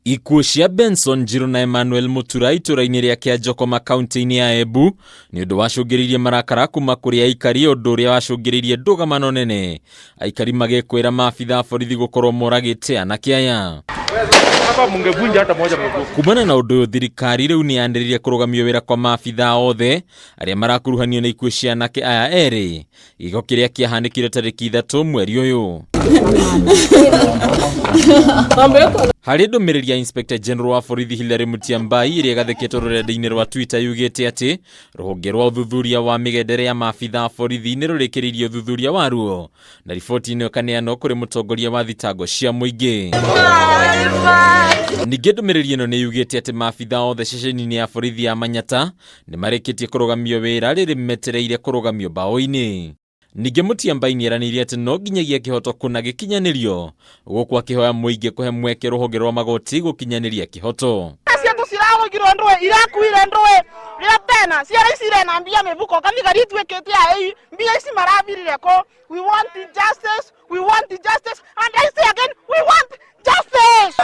Ikuũ cia Benson Njiru na Emmanuel Mutura itũra-inĩ rĩa Kĩanjokoma kaunti-inĩ ya Embu nĩ ũndũ wacũngĩrĩirie marakara kuma kũrĩ aikari ũndũ ũrĩa wacũngĩrĩirie ndũgamano nene aikari magĩkwĩra maabitha a borithi gũkorwo moragĩte anake aya. Kumana na ũndũ ũyũ thirikari rĩu nĩ yanĩrĩire kũrũgamio wĩra kwa maabitha othe arĩa marakuruhanio na ikuũ cia anake aya erĩ Gĩko kĩrĩa kĩahanĩkire tarĩki 3 mweri ũyũ. Harĩ ndũmĩrĩri ya Inspector General wa borithi Hilary Mutyambai ĩrĩa ĩgathĩkĩtwo rũrenda-inĩ rwa Twitter yugĩte atĩ rũhonge rwa ũthuthuria wa mĩgendere ya maabitha a borithi nĩ rũrĩkĩrĩirie ũthuthuria waruo na riboti ĩno ĩkaneanwo kũrĩ mũtongoria wa thitango cia mũingĩ. Ningĩ ndũmĩrĩri ĩno nĩ yugĩte atĩ maabitha othe ceceni-inĩ ya borithi ya Manyata nĩ marĩkĩtie kũrũgamio wĩra rĩrĩ metereire kũrũgamio mbaũ-inĩ. Ningĩ Mutyambai nĩ eranĩire atĩ no nginyagia kĩhoto kũna gĩkinyanĩrio, gũkũ akĩhoya mũingĩ kũhe mweke rũhonge rwa magoti gũkinyanĩria kĩhoto. Cietu cirarũgirwo ndũĩ irakuire ndũĩ rĩa tena ciana ici irena mbia mĩbuko kathigari ituĩkĩte ai mbia ici marathirire kũ? We want justice, we want justice and I say again, we want justice.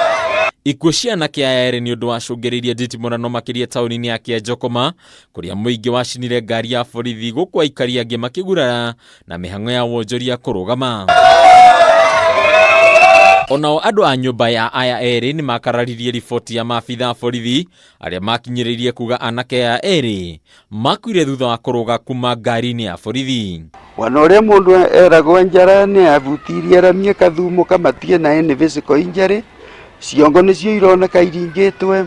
Ikuũ cia anake aya erĩ nĩ ũndũ wacũngĩrĩirie nditimũrano makĩria taũni-inĩ ya Kĩanjokoma kũrĩa mũingĩ wacinire ngari ya borithi gũkũ aikari angĩ makĩgurara na mĩhang'o ya wonjoria kũrũgama. Onao andũ a nyũmba ya aya erĩ nĩ makararirie riboti ya maabitha a borithi arĩa makinyĩrĩirie kuga anake aya erĩ makuire thutha wa kũrũga kuma ngari-inĩ ya borithi. Wana ũrĩa mũndũ eragwo njara nĩ abutirie aramie kathumo kamatige na any physical injury, ciongo nĩcio ironeka iringĩtwe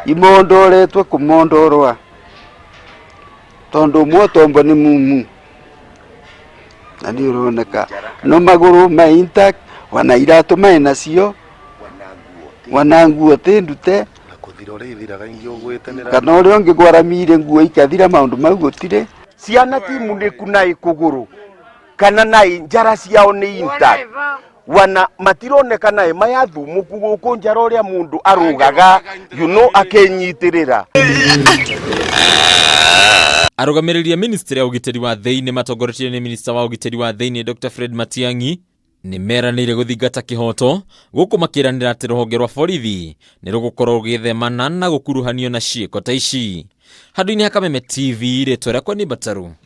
imondoretwe kũmondorwa tondũ ũmwe otombwa nĩ mumu na nĩ ũroneka no magũrũ me intact wana iratũ me nacio wana nguo ti ndute kana ũrĩa ũngĩ gwaramire nguo ikathira maũndũ mau gũtirĩ. Ciana ti munĩku na kũgũrũ kana na njara ciao nĩ intact wana matironeka naĩ mayathumuku gũkũ njara ũrĩa mũndũ arũgaga akĩnyitĩrĩra. Arũgamĩrĩri a ministry ya ũgitĩri wa thĩinĩ matongoretio nĩ minista wa ũgitĩri wa thĩinĩ Dr Fred Matiang'i nĩ meranĩire gũthingata kĩhoto gũkũ makĩranĩra atĩ rũhonge rwa borithi nĩ rũgũkorwo rũgĩthemana na gũkuruhanio na ciĩko ta ici. Handũ-inĩ ha Kameme TV, rĩtwa rĩakwa nĩ Mbataru.